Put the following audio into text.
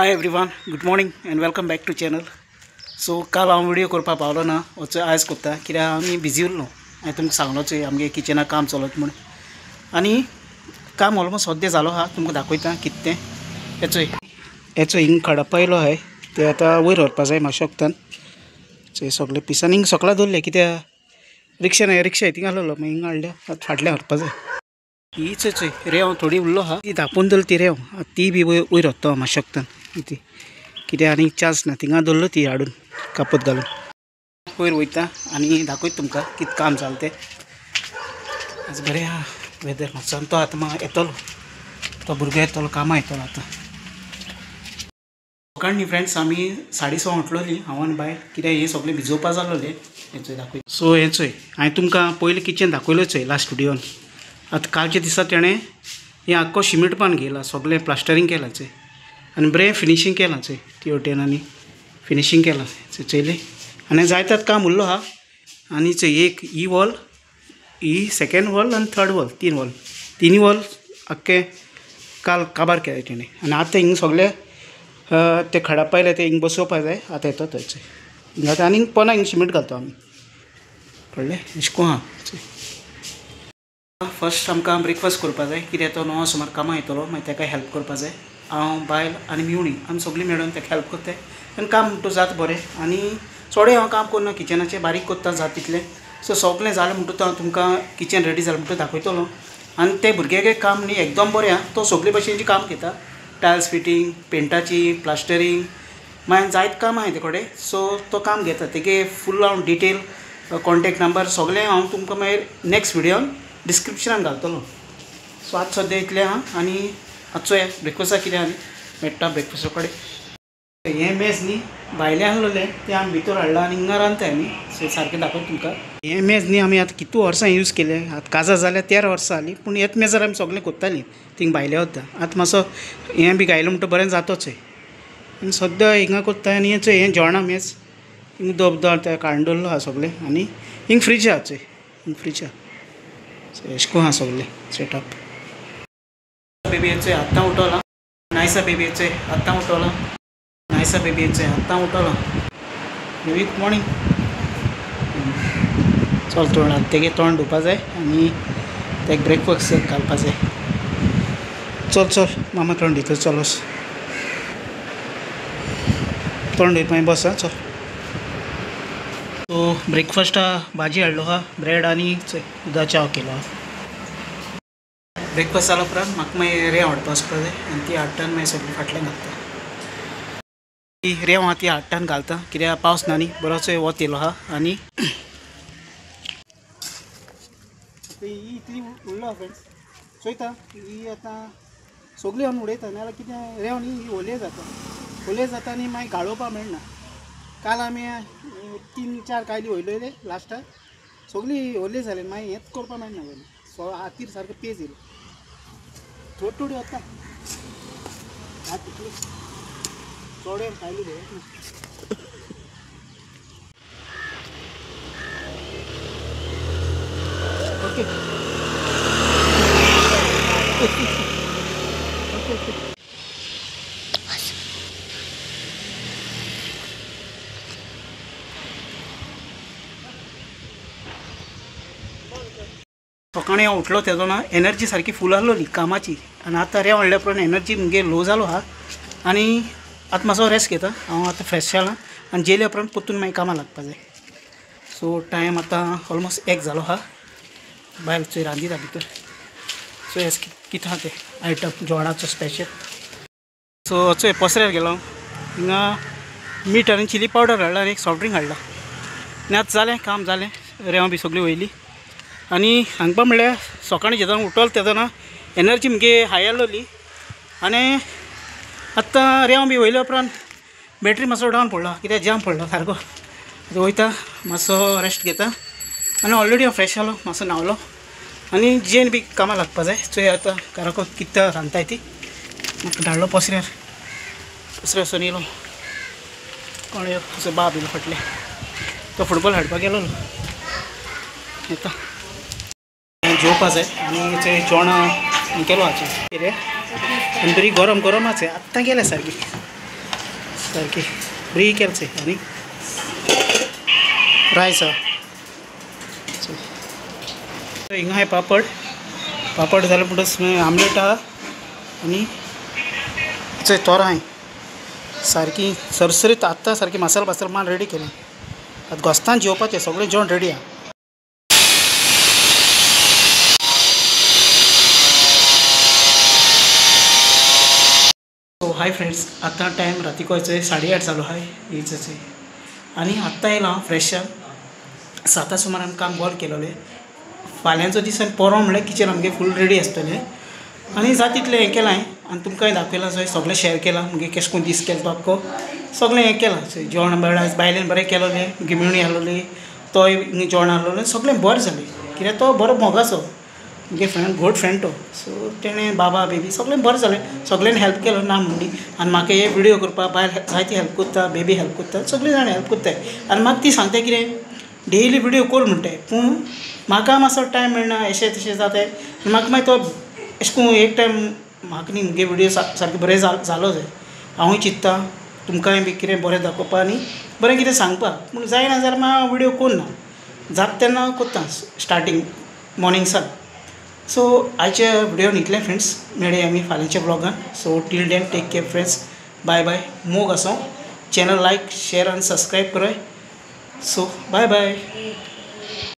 Hi everyone, good morning and welcome back to channel. So काल हांव video करपाक पावलो ना, वचो आयज करता कित्याक आमी बिजी उरलो. हांवें तुमकां सांगलोच आमगे किचनाक काम चलत म्हूण, आनी काम ऑलमोस्ट सद्या जालो आहा. तुमकां दाखयता कितें तें. हेचो हेचो हिंग खडप्पा येयलो आहाय, ते आतां वयर व्हरपा जाय मातशें वखदान. सगळे पिसान हिंग सकला दवरले कित्याक रिक्षा ना, रिक्षा थिंगा आहलोलो मागीर हिंग हाडल्या, आतां फाटल्यान व्हरपा जाय. ही चोय चोय रेंव थोडी उरलो आहा, ती धापून दवरली ती रेंव, ती बी वयर व्हरता मातशें वखदान. ती कित्याक आनी चान्स ना, थिंगा दवरलो ती हाडून कापत घालून वयर वयता आनी दाखयता तुमकां कितें काम जालें तें. आज बरें आहा वेदर मातसो, आनी तो आतां मागीर येतलो, तो भुरगो येतलो, कामां येतलो आतां. सकाळ न्ही फ्रेंड्स, आमी 6:30 उठलोली हांव आनी बायल, कित्याक हें सगळें भिजोवपा जालोलें. हें चोय दाखय. सो हें चोय, हांवें तुमकां पयलीं किचन दाखयलें चोय लास्ट व्हिडियोन. आतां कालच्या दिसा तेणें हें आख्खो शिमिट पान घेयला, सगळें प्लास्टरींग केलां चोय, आनी बरें फिनिशींग केलां चोय, ती वटेन आनी फिनिशींग केलां चोयलें. आनी जायतात काम उरलो आहा. आनी चोय एक ही वॉल, ही सेकेंड वॉल आनी थर्ड वॉल, तीन वॉल, तिनूय वॉल आख्खें काल काबार केलें तेणें. आनी आतां हिंग सगळें ते खडप पायले ते हिंग बसोवपा जाय. आतां येता थंय चोय हिंग आतां आनी पोना हिंग शिमिट घालता आमी, कळ्ळें? अशें करून आहा. फर्स्ट आमकां ब्रेकफास्ट करपा जाय, कित्याक तो 9 सुमार कामां येतलो, मागीर ताका हेल्प करपा जाय. हांव, बायल आनी मेवणी आमी सगळीं मेळून ताका हेल्प करताय आनी काम म्हणटा जाता बरें. आनी चोडे हांव काम करना किचनाचें, बारीक करता जाता तितलें. सो सगळें जालें म्हणटकूच हांव तुमकां किचन रेडी जालें म्हणटकूच दाखयतलो. आनी ते भुरग्याक काम न्ही एकदम बरें आहा, तो सगळे भशेनचें काम घेता, टायल्स फिटींग, पेंटाची, प्लास्टरींग, मागीर जायत काम आहा ते कडेन. सो तो काम घेता, तेगे फूल हांव डिटेल कॉन्टेक्ट नंबर सगळें हांव तुमकां मागीर नेक्स्ट व्हिडियोन डिस्क्रिप्शनान घालतलो. सो आज सद्या इतलें आहा. आनी आजचो हे ब्रेकफास्टाक कितें आनी मेळटा ब्रेकफास्टा कडेन. हें मेज न्ही भायलें आहलोलें तें आमी भितर हाडलां आनी हिंगा रांदताय आमी. सो सारकें दाखयता तुमकां. हें मेज न्ही आमी आतां कितू वर्सां यूज केलें, आतां काजार जाल्यार 13 वर्सां जालीं, पूण हेच मेजार आमी सगळें करतालीं थिंग भायलें वता. आतां मातसो हें बी गायलें म्हणटा बरें जातोच आनी सद्या हिंगा करता. आनी हें चोय हें जेवणा मेज हिंग दोब तें काडून दवरलो आहा सगळें. आनी हिंग फ्रीज आहा चोय, हिंग फ्रीज आहा. अशें करून आहा सगळें सेटअप. बेबी चोय आत्तां उठोला, नायसा बेबी चोय आत्तां उठोला, नायसा बेबी चोय आत्तां उठोला. Baby good morning. चल तोंड तेगे तोंड धुवपा जाय आनी तेका ब्रेकफास्ट घालपा जाय. चल चल मामा तोंड धुयता, चलोस तोंड धुयत मागीर बस. चल सो ब्रेकफास्टा भाजी हाडलो आहा, ब्रेड आनी चोय दुदा च्या केलो आहा. ब्रेकफास्ट जालो उपरांत म्हाका मागीर रेंव हाडपा वचपा जाय आनी ती हाडटा आनी मागीर सगळी फाटल्यान घालता. ती रेंव आहा ती हाडटा आनी घालता, कित्याक पावस ना न्ही, बरोचो वत येयलो आहा. आनी ही इतली उरलो आहा फ्रेंड्स, चोयता ही आतां सगळी हांव उडयता, नाजाल्यार कितें रेंव न्ही ही ओले जाता, ओले जाता आनी मागीर गाळोवपा मेळना. काल आमी 3-4 कायली वयले लास्टाक सगळी ओले जाले, मागीर हेंच करपा मेळना जालें. सो हातीर सारकें पेज येयलो, थोडी थोडी वता तितली चोडे कायली भरत ना. Okay okay okay. सकाळीं हांव उठलो तेदोना एनर्जी सारकी फूल आहलोली कामाची, आनी आतां रेंव हाडल्या उपरांत एनर्जी मुगे लो जालो आहा. आनी आतां मातसो रेस्ट घेता हांव, आतां फ्रेश जाला आनी जेयल्या उपरांत परतून मागीर कामां लागपा जाय. सो टायम आतां ऑलमोस्ट 1 जालो आहा. बायल चोय रांदिता भितर. सो हें कितें आहा तें आयटम जेवणाचो स्पेशल. सो चोय पसऱ्यार गेलो, हिंगा मीठ आनी चिली पावडर हाडला आनी एक सॉफ्ट ड्रिंक हाडला. आनी आतां जालें काम जालें, रेंव बी सगळी वयली. आनी सांगपा म्हणल्यार सकाळीं जेदोना उठलो तेदोना एनर्जी मुगे हाय आहलोली, आनी आतां रेंव बी वयल्या उपरांत बॅटरी मातसो डावन पडलो, कित्याक जाम पडलो सारको. आतां वयता मातसो रेस्ट घेता आनी ऑलरेडी हांव फ्रेश जालो, मातसो न्हांवलो आनी जेन बी कामां लागपा जाय. चोय आतां घराको कितें रांदताय ती. म्हाका धाडलो पसऱ्यार, पसऱ्यार वचून येयलो. कोण असो बाब येयलो फाटले, तो फुटबॉल हाडपाक गेलोलो. येता जेवपा जाय. आनी चोय जेवणां केलो आहा कितें आनी बरी गरम गरम आसा, आत्तां गेल्या सारकी. सारकी बरी केलचे आनी रायस आहा. हिंगा आहाय पापड, पापड जालें म्हणटच आमलेट आहा आनी चोय तोरां आहाय सारकी सरसरीत. आत्तां सारकी मसालो बासालो माल रेडी केलें. आतां गोस्तान जेवपाचें सगळें जेवण रेडी आहा. सो हाय फ्रेंड्स, आतां टायम रातीको 8:30 जालो आहाय हेच. आनी आत्तां येयलां हांव फ्रेश जावन. 7 सुमार आमी काम बंद केलोलें. फाल्यांचो दीस आनी पोरो म्हणल्यार किचन आमगे फूल रेडी आसतलें. आनी जाता तितलें हें केलां हांवें आनी तुमकांय दाखयलां चोय, सगळें शेअर केलां मुगे केशें कोन्न दीस केलो तो आख्खो सगळें हें केलां. जेवण बरें बायलेन बरें केलोलें, मुगे मेवणी आहलोली, तोय जेवण आहलोलें, सगळें बरें जालें. कित्याक तो बरो मोगाचो मुगे फ्रेंड, गुड फ्रेंड तो. सो तेणें बाबा बेबी सगळें बरें जालें, सगळ्यांनी हेल्प केलो ना म्हणली. आनी म्हाका हे विडियो करपाक बायल जायती हेल्प करता, बेबी हेल्प करता, सगळीं जाणां हेल्प करताय. आनी म्हाका ती सांगता कितें डेली विडियो कर म्हणटाय, पूण म्हाका मातसो टायम मेळना, अशें तशें जाताय. म्हाका मागीर तो अशें करून एक टायम म्हाका न्ही मुगे विडियो सारके बरें जालो जाय. हांवूय चिंत्ता तुमकांय बी कितें बरें दाखोवपा आनी बरें कितें सांगपाक, पूण जायना जाल्यार मागीर हांव विडियो करना, जाता तेन्ना करता स्टार्टींग मॉर्निंग सान. सो आयच्या विडियोन इतलें फ्रेंड्स, मेळया आमी फाल्यांच्या ब्लॉगान. So till then take care friends, bye bye. मोग आसो, चॅनल लायक शेयर आनी सबस्क्रायब कराय. So bye bye.